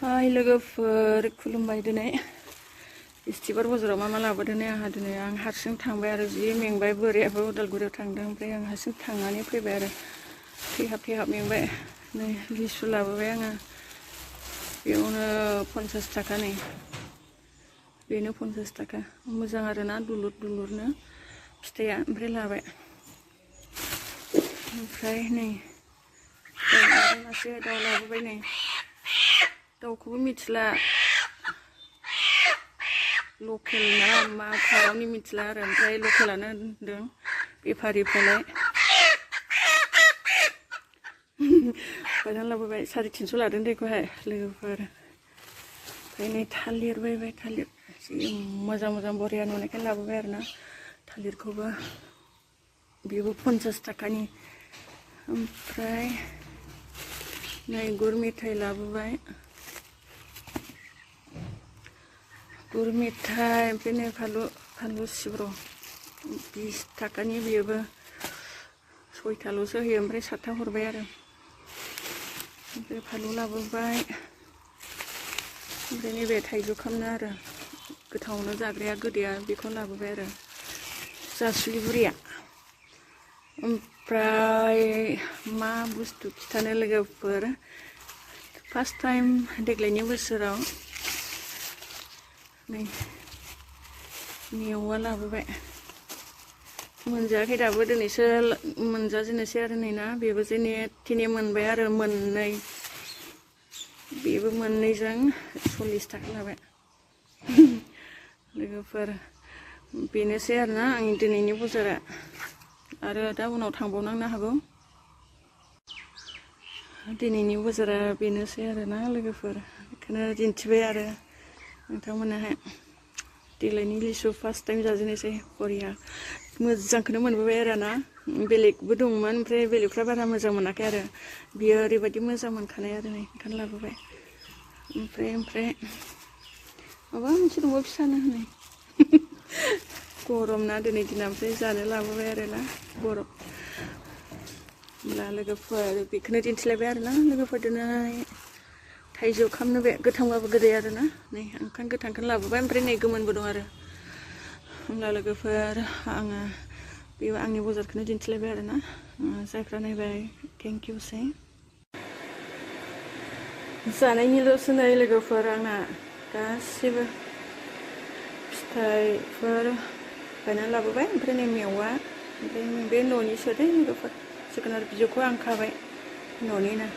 हाय लोगोफोर खुलुमबाय। दिनै इस्तिबार बाजाराव मा लाबोदों दिनै आं हारसिं थांबाय आरो जि मेंबाय। बोरायाबो उदालगुरियाव थांदों, ओमफ्राय आं हारसिं थांनानै फैबाय आरो फैहाब मेंबाय। नै लिसु लाबोबाय आङो, बेयावनो 50 थाखा। नै बेनो 50 थाखा। मोजां आरोना, दुलुर दुलुरनो फिथाइया। ओमफ्राय लाबाय। ओमफ्राय नै मासे दाउ लाबोबाय। नै दाउखौबो मिथिला, लकेल ना मा फारामनि मिथिला आरो। ओमफ्राय लकेलानो होनदों बेफारिफ्रालाय। बायनानै लाबोबाय, 350 लादों बेखौहाय लोगोफोर। ओमफ्राय नै थालिर बायबाय, थालिर जि मोजां बरिया नुनायखाय लाबोबाय आरोना थालिरखौबो। बेबो 50 थाखानि। ओमफ्राय नै गुर मेथाइ लाबोबाय, गुर मेथाइ। ओमफ्राय नै फानलु सिब्र' 20 थाखानि। बेबो 6थाल'सो होयो, ओमफ्राय 7था हरबाय आरो। ओमफ्राय फानलु लाबोबाय। ओमफ्राय नैबे थाइजौ खामनो आरो गोथावनो जाग्राया, गोदैया, बेखौ लाबोबाय आरो जासुलि बुरिया। ओमफ्राय मा बुस्थु खिथानो लोगोफोर, फार्स्ट टाइम देग्लायनि बोसोराव नै मेवा लाबोबाय। मोनजायाखै दाबो, दिनैसो मोनजाजेननोसै आरो। नै ना बेबो जेने थेने मोनबाय आरो मोननै। बेबो मोननैजों 40 थाखा लाबाय। लोगोफोर बेनोसै आरोना आंनि दिनैनि बाजारा। आरो दा उनाव थांबावनांनो हागौ। दिनैनि बाजारा बेनोसै आरोना लोगोफोर। बेखौनो दिन्थिबाय आरो नोंथांमोनहाय। देग्लायनि लिसु फार्स्ट टाइम जाजेननोसै बरिया। मोजांखौनो मोनबोबाय आरो ना। बेलेगबो दंमोन, ओमफ्राय बेलेगफ्रा बारा मोजां मोनाखै आरो बियो ओरैबायदि मोजां मोनखानाय आरो। नै ओंखायनो लाबोबाय। ओमफ्राय माबा मोनसे दङ फिसानो होनाय। गरम ना दिनै दिना, ओमफ्राय जानो लाबोबाय आरोना गरम। होमब्ला लोगोफोर बेखौनो दिन्थिलायबाय आरोना लोगोफोर। दिनै थाइजौ खामनो बे गोथांबाबो गोदै आरोना। नै ओंखाम गोथांखौनो लाबोबाय। ओमफ्राय नै गोमोनबो दं आरो। होमब्ला लोगोफोर आङो बे आंनि बाजारखौनो दिन्थिलायबाय आरोना। जायफ्रा नायबाय थेंक इउ सै। जानायनिल'सो नै लोगोफोर आंना गासिबो फिथाइफोर बायनानै लाबोबाय। ओमफ्राय नै मेवा, ओमफ्राय बे न'निसो दै लोगोफोर। जोगोनार बिजौखौ आं खाबाय, न'निनो।